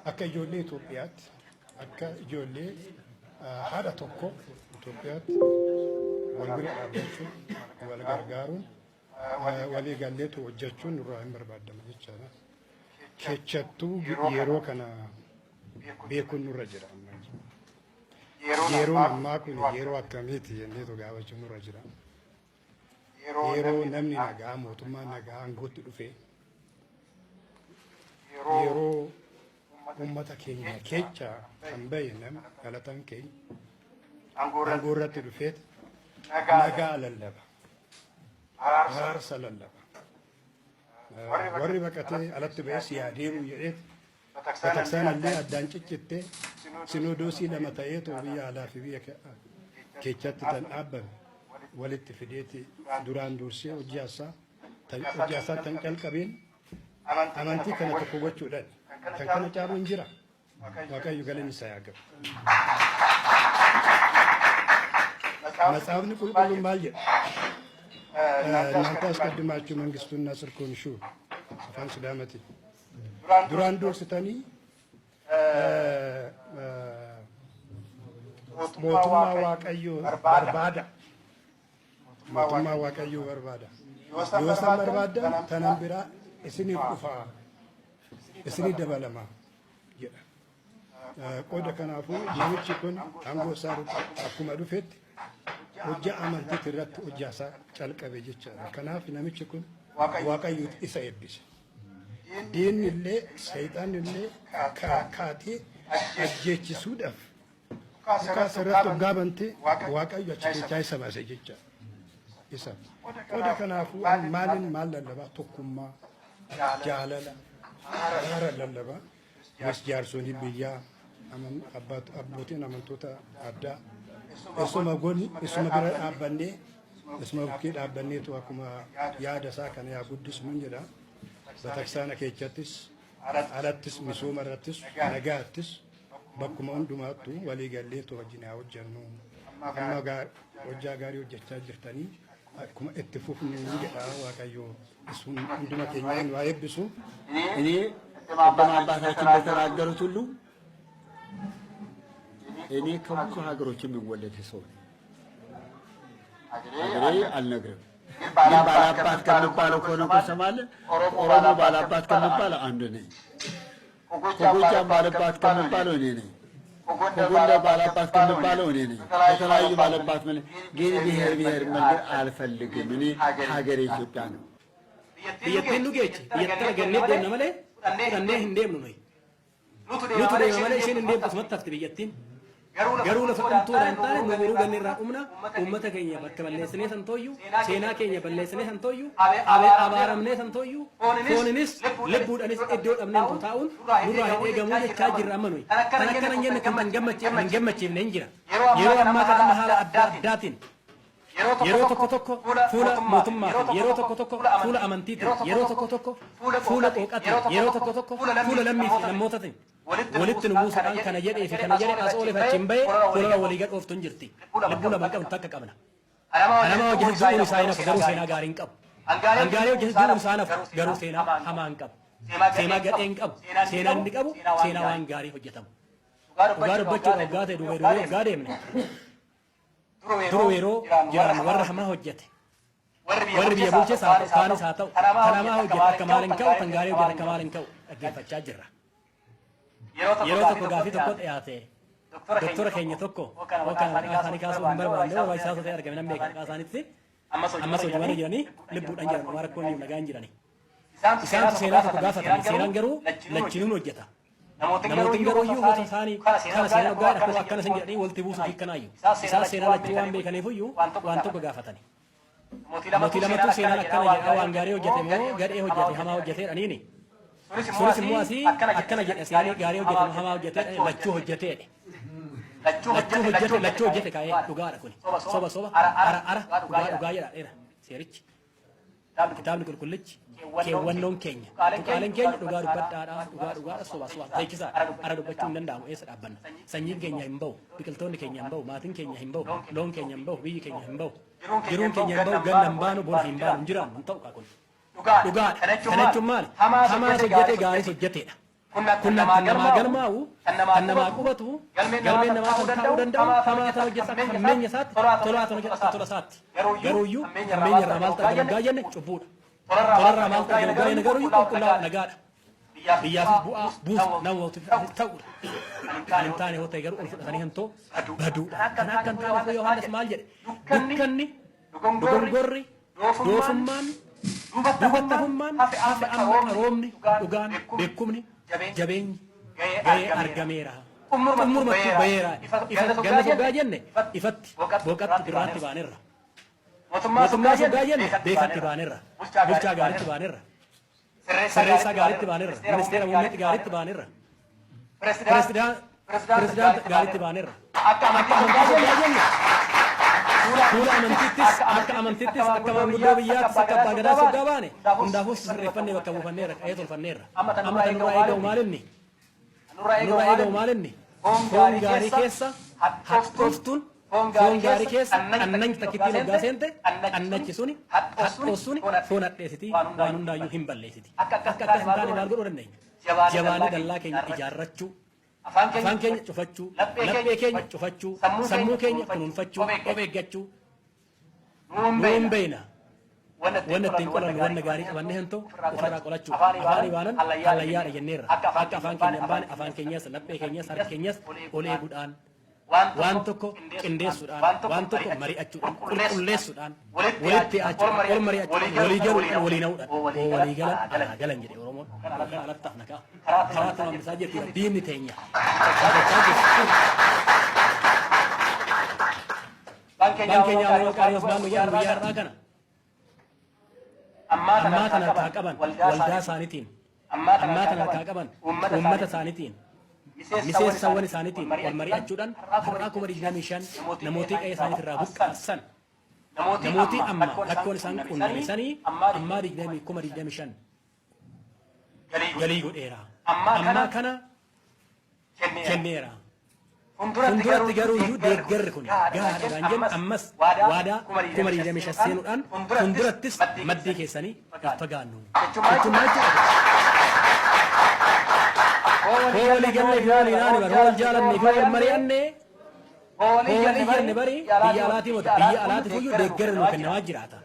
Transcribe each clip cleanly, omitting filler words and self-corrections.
Akka ijoollee Itoophiyaatti, akka ijoollee haadha tokko Itoophiyaatti wal bira dhaabbachuun, wal gargaaruun, walii galleetu hojjechuun nurraa hin barbaadama jechaadha. Keechattuu yeroo kana beekuun nurra jira. Yeroon ammaa kun yeroo akkamiiti jenneetu gaafachuun nurra jira. Yeroo namni nagaa mootummaan nagaa aangootti dhufe, yeroo uummata keenya keessa kan bahe nam dhalataan keenya aangoo irratti dhufeet nagaa lallaba, araarsa lallaba. Warri baqatee alatti ba'es yaa deemu jedheet bataksaan illee addaan ciccitte, sinodoosii lama ta'eetu biyya alaa fi biyya keechatti tan dhaabbame walitti fideeti duraan dursee hojii isaa tan calqabeen amantii kana tokko gochuudhaan kan kana caalu hin jira. Waaqayyo galanni isaa yaa ga'u. Macaafni qulqulluun maal jedha? እናንተ አስቀድማችሁ መንግስቱንና ጽድቁን ሹ afaan Sidaamaatiin. Duraan dursitanii mootummaa Waaqayyoo barbaada. Mootummaa Waaqayyoo barbaada. Yoo san barbaaddan tanan biraa isiniif dhufaa, isinii dabalama jedha. Qooda kanaafuu namichi kun aangoo isaa akkuma dhufetti hojii amantiiti irratti hojii isaa calqabe jechaadha. Kanaaf namichi kun Waaqayyo isa eebbise. Diinni illee seexanni illee kaatee ajjeechisuudhaaf dhukaasa irratti hoggaa bantee Waaqayyo achi keessaa isa baase jechaadha. Isa. Qooda kanaafuu maalin maal lallabaa? Tokkummaa, jaalala, araara lallabaa. Nus jaarsoliin biyyaa, abbootiin amantoota addaa isuma goni isuma bira dhaabbannee, isuma bukkee dhaabbanneetu akkuma yaada isaa kana yaa guddisnuun jedha. Bataksaana keechattis, alattis, misooma irrattis, nagaattis, bakkuma hundumaattu walii galleetu wajjin haa hojjennu. Amma hojjaa gaarii hojjechaa jirtanii akkuma itti fufnu jedha. Waaqayyo hunduma keenyaan waa eebbisu. እኔ ቅድም አባታችን እንደተናገሩት ሁሉ እኔ ከብዙ ሀገሮች የሚወለድ ሰው ነኝ። ሀገሬ አልነግርም፣ ግን ባላባት ከሚባለው ከሆነ እኮ እሰማለሁ። ኦሮሞ ባላባት ከሚባለው አንዱ ነኝ። ከጎጃም ባላባት ከሚባለው እኔ ነኝ። ከጎንደር ባላባት ከሚባለው እኔ ነኝ። ከተለያዩ ባላባት ምን ግን ብሔር ብሔር መንገድ አልፈልግም። እኔ ሀገሬ ኢትዮጵያ ነው። Biyyattiin nu geechi, biyyatti argannee deemna malee fudhannee hin deemnu nuyi. Nutu deema malee isheen hin deemtu, asumatti hafti biyyattiin. Garuu lafa dhumtuudhaan taane nu boruu ganne irraa dhumna, uummata keenya bakka balleessinee san tooyyu, seenaa keenya balleessinee san tooyyu, abaaramnee san tooyyu, fooninis lubbuudhanis iddoo dhabneen too taa'uun nurraa hin eegamuu jechaa jirra amma nuyi. Kan akkana hin jenne, kan hin gammachiifne hin jira. Yeroo ammaa kana amma haala adda addaatiin yeroo tokko tokko fuula mootummaatiin, yeroo tokko tokko fuula amantiitiin, yeroo tokko tokko fuula qooqatiin, yeroo tokko tokko fuula lammii fi namootaatiin walitti nu buusuudhaan kana jedhee fi kana jedhee as ooleef achiin bahe fuula walii gad ooftu hin jirti. Lubbuu lama qabnu, takka qabna. Kanama hojjetu du'uun isaa hin hafu, garuu seenaa gaarii hin qabu. Hangaarii hojjetu du'uun isaa hin hafu, garuu seenaa hamaa hin qabu. Seenaa gadhee hin qabu. Seenaan inni qabu seenaa waan gaarii hojjetamu. Dhugaa dubbachuudha hoggaa ta'e duubee duubee hoggaa deemne. Dura yeroo jiraannu warra hamaa hojjete, warri biyya bulches haa ta'u, kaanis haa ta'u, kan hamaa hojjete akka maal hin ka'u, kan gaarii hojjete akka maal hin ka'u dhaggeeffachaa jirra. Yeroo tokko gaafii tokko dhiyaate, doktora keenya tokko kana maqaa isaanii kaasuu hin barbaanne, barbaachisaa osoo ta'e argame nan beeka maqaa isaaniitti, ammas hojii warra jiranii lubbuudhaan jiran, homaa rakkoon jiru, nagaan jiranii. Isaantu seenaa tokko gaafatame, seenaan garuu lachinuun hojjeta. Namootiin garuu iyyuu gosa isaanii kana seenaa dhugaa akkuma akkana isin jedhanii walitti buusuuf hiikkanaayyuu. Isaan seenaa lachuu waan beekaniifuyyuu waan tokko gaafatani. Mootii lamatu seenaan akkana jedha, waan gaarii hojjete moo gadhee hojjete, hamaa hojjete jedhaniini. Sunis immoo asii akkana jedhe, seenii gaarii hojjete moo hamaa hojjete, lachuu hojjeteedhe. Lachuu hojjete, lachuu hojjete kaa'ee dhugaadha kuni. Soba soba, ara ara, dhugaa dhugaa jedha dheera seerichi. Kitaabni qulqullichi, keewwannoon keenya, tuqaaleen keenya dhugaa dubbadhaadha, dhugaa dhugaadha, soba soba teechisaadha. Ara dubbachuu hin danda'amu, eessa dhaabbanna? Sanyiin keenya hin ba'u, biqiltoonni keenya hin ba'u, maatiin keenya hin ba'u, loon keenya hin ba'u, biyyi keenya hin ba'u, jiruun keenya hin ba'u, ganna hin baanu, bona hin baanu, hin jiraannu, hin ta'u kaa kun. Dhugaadha. Kana jechuun maali? Hamaas hojjete, gaariis hojjeteedha. Kun kan namaa galmaa'u, kan namaa qubatu, galmeen namaa kan taa'uu danda'u, hamaa tan hojjeta akka hammeenya isaatti, tolaa tan hojjeta akka tola isaatti. Garuuyyuu hammeenya irraa maaltu argama hoggaa jenne cubbuudha. Tolarraa maaltu argama hoggaa jenne garuuyyuu qulqullaa'aadha, nagaadha. Biyyaafis bu'aa buusa, namootaafis ta'uudha. Kan hin taane hoo ta'e garuu ol fudhatanii hantoo baduudha. Kan akka hin taane Yohaannis maal jedhe? Dukkanni, dogongorri, doofummaan, duubatti hafummaan hafe amma qaroomni, dhugaan, beekumni, jabeenyi ga'ee argameera. Xummurumattuu baheera. Ifa ganna soggaa jenne ifatti boqatti birraatti baanerra. Mootummaa soggaa jenne beekatti baanerra. Bulchaa gaariitti baanerra. Sirreessaa gaariitti baanerra. Ministeera muummeetti gaariitti baanerra. Pirezidaanta gaariitti baanerra. Akka amantii soggaa jenne fuula amantiittis akka amantittis akka maanguddoo biyyaattis akka abbaa gadaa soggaa baane hundaafuu sirreeffannee bakka buufanneerra qa'ee tolfanneerra. Amma tan nurraa eegamu maalinni? Nurraa eegamu maalinni? Foon gaarii keessa hadhooftuun foon gaarii keessa xannachi takkittiin hoggaa seente xannachi suni hadhoos suni foon hadheessiti waan hundaayyuu hin balleessiti. Akka akkas hin taane maal godhuu dandeenya? Jabaannee dallaa keenya ijaarrachuu, afaan keenya cufachuu, laphee keenya cufachuu, sammuu keenya kunuunfachuu, of eeggachuu. Nuun beeyna. Wanna ittiin qolannu wanna gaarii qabannee hantoo ofirraa qolachuu. Afaanii baanan hallayyaadha jenneerra. Akka afaan keenya hin baane afaan keenyas laphee keenyas harka keenyas ol eeguudhaan waan tokko qindeessuudhaan waan tokko mari'achuudhaan qulqulleessuudhaan walitti dhi'aachuudhaan ol mari'achuudhaan walii galuudhaan walii na'uudhaan oo walii galan alaa galan jedhe Oromoon. Kan alatti hafna ka'a. Karaa itti hambisaa jirti diinni teenya. Dhaabachaa jirti. Baan keenya Abuuna Qaariyoos maal nu godhan guyyaa har'aa kana? Ammaa kana harkaa qaban waldaa isaaniitiin, ammaa kana harkaa qaban uummata isaaniitiin, miseensawwan isaaniitiin wal mari'achuudhaan har'aa 25,000 namootii qe'ee isaaniitii irraa buqqaasan. Namootii amma rakkoon isaan qunname sanii ammaa 25,000 galii godheera. Ammaa kana kenneera. Fuulduratti garuu iyyuu deeggarri kun gahaadha kan jennu ammas waadaa 25,000 seenuudhaan fuuldurattis maddii keessanii hin fagaannu. Jechuun maal jechuudha? Hoo walii gallee fi walii naani bar, hoo wal jaalannee fi wal mari'annee, hoo wal iyyanne bari biyya alaatii mota biyya alaatiif iyyuu deeggarri nuu kennamaa jiraata.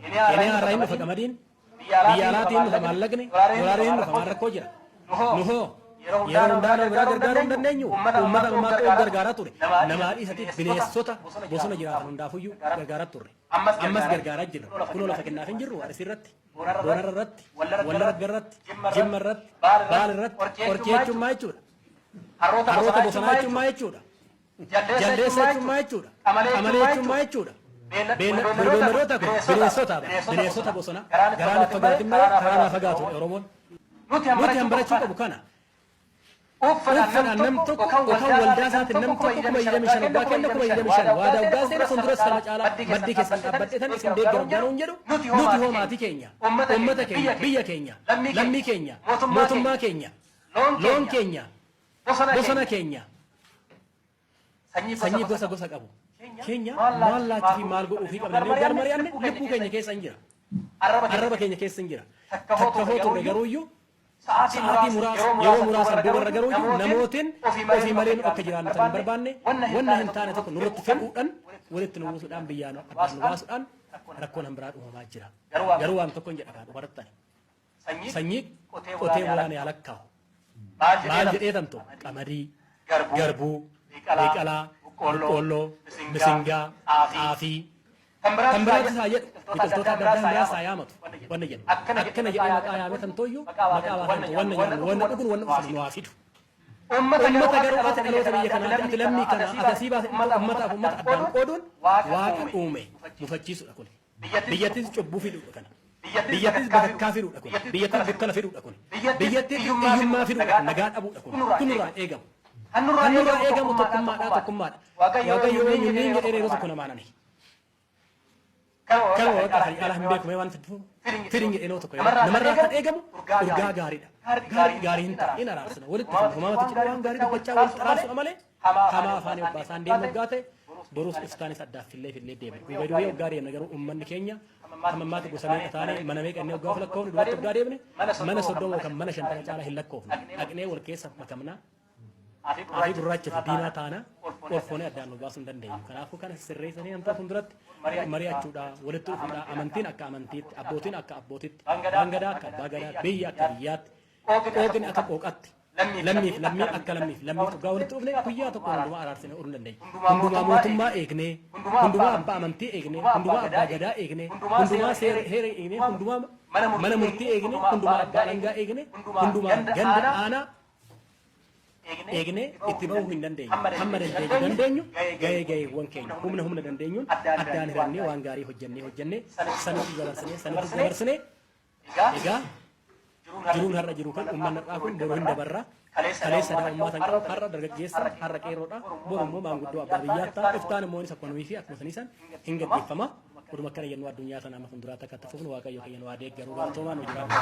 Keeniyaa irraa hin dhufa qamadiin, biyya alaatii hin dhufa maallaqni, doolaariin hin dhufa maal rakkoo jira. Nu hoo yeroo hundaa nama biraa gargaaruu hin dandeenyu? Uummata ammaatti of gargaaraa ture. Namaa dhiisati bineensota bosona jiraatan hundaafuyyuu gargaaraa turre. Ammas gargaaraa jirra. Kunoo lafa kennaaf hin jirru Arsii irratti, Boorana irratti, Wallagga irratti, Jimma irratti, Baale irratti, Qorkee jechuun maal jechuudha? Harroota bosonaa jechuun maal jechuudha? Jaldeessa jechuun maal jechuudha? Qamalee jechuun maal jechuudha? Beeyladoota kun bineensota bineensota bosonaa garaan hin fagaatin malee karaa naa fagaatu Oromoon. Nuti han barachuu qabu kana. Uffadhaan nam tokko yookaan waldaa isaatiin nam tokko 25,000 waggaa kenna 25,000 waadaa waggaa seena fuulduras kana caalaa maddii keessan dhaabbadhee tan isin deeggaru waggaa nuun jedhu nuti hoo maatii keenya, uummata keenya, biyya keenya, lammii keenya, mootummaa keenya, loon keenya, bosona keenya, sanyii gosa gosa qabu. Keenya maal laachuu fi maal godhuu fi qabna jennee gar mari'anne lubbuu keenya keessa hin jira. Arraba keenya keessa hin jira. Takka hoo turre garuuyyuu sa'aatii muraasa yeroo muraasan duubarra garuuyyuu namootiin ofii malee nu akka jiraannu tan hin barbaanne wanna hin taane tokko nurratti fe'uudhaan walitti nu buusuudhaan biyyaan addaan nu baasuudhaan rakkoon han biraa uumamaa jira. Garuu waan tokko hin jedha kaa dhumarratti ani. Sanyii qotee bulaan yaa lakkaa'u. Maal jedhee tanto qamadii, garbuu, biqilaa, boqqoolloo, misingaa, xaafii, kan biraatis haa jedhu biqiltoota adda addaa biraas haa yaamatu wanna jedhu akkana jedhee maqaa yaame tantooyyuu maqaa baafamtu wanna nyaannu wanna dhugnu wanna uffannu nu haa fidu. Uummata garuu ati dhaloota biyya kanaati ati lammii kana ati asii baase uummataaf uummata addaan qooduun waaqa uume mufachiisudha kun. Biyyattis cubbuu fiduudha kana. Biyyattis bakakkaa fiduudha kun. Biyyattis dukkana fiduudha kun. Biyyattis hiyyummaa fiduudha kun. Nagaa dhabuudha kun. Kun nurraa eegamu. Kan nurraa eegamu tokkummaadha tokkummaadha. Waaqayyo eenyu niin jedhee yeroo tokko namaan ani. Kan waaqa kan ala hin beeku mee waan fidin jedhee yeroo tokko namarraa kan eegamu urgaa gaariidha. Gaarii gaarii hin ta'a in araarsina walitti fidna homaa mati cidha waan gaarii dubbachaa walitti araarsudha malee hamaa afaanii obbaasaan deemu waggaa ta'e Borus iftaanis addaaf fillee fillee deemna. Duuba waggaa deemna garuu uummanni keenya hamma ammaatti gosa meeqa taane, mana meeqa inni waggaa of lakkoofne, duubatti waggaa deemne mana 30 yookaan mana 50 caalaa hin lakkoofne. Dhaqnee wal keessa makamna. Afii gurraacha fi diimaa taana ol foonee addaan nu baasuu hin dandeenyu. Kanaafuu kana sirreessanii namtaa fuulduratti mari'achuudha, walitti dhufuudha, amantiin akka amantiitti, abbootiin akka abbootitti, abbaan gadaa akka abbaa gadaa, biyyi akka biyyaatti, qooqni akka qooqatti, lammiif lammii akka lammiif lammii dhugaa walitti dhufne guyyaa tokko hundumaa araarsine ooluu dandeenya. Hundumaa mootummaa eegnee, hundumaa abbaa amantii eegnee, hundumaa abbaa gadaa eegnee, hundumaa seera heera eegnee, hundumaa mana murtii eegnee, hundumaa abbaa alangaa eegnee, hundumaa ganda aanaa eegnee itti bahuu hin dandeenyu. Hamma dandeenyu dandeenyu gahee gaheewwan keenya humna humna dandeenyuun addaan hirannee waan gaarii hojjennee hojjennee sanitti dabarsinee sanitti dabarsinee. Egaa jiruun har'a jiru kun, uummanni har'aa kun boru hin dabarra. Kaleessa daa'ummaa kan qabu har'a dargaggeessa, har'a qeerroodha. Boru immoo maanguddoo abbaa biyyaa ta'a. Iftaan immoo innis akkuma nuyi fi akkuma saniisan hin gaggeeffama. Oduma akkana jennu addunyaa sana amma fuulduraatti akka itti fufnu Waaqayyo keenya nu haa deeggaru. Galatoomaa, nu jiraatu.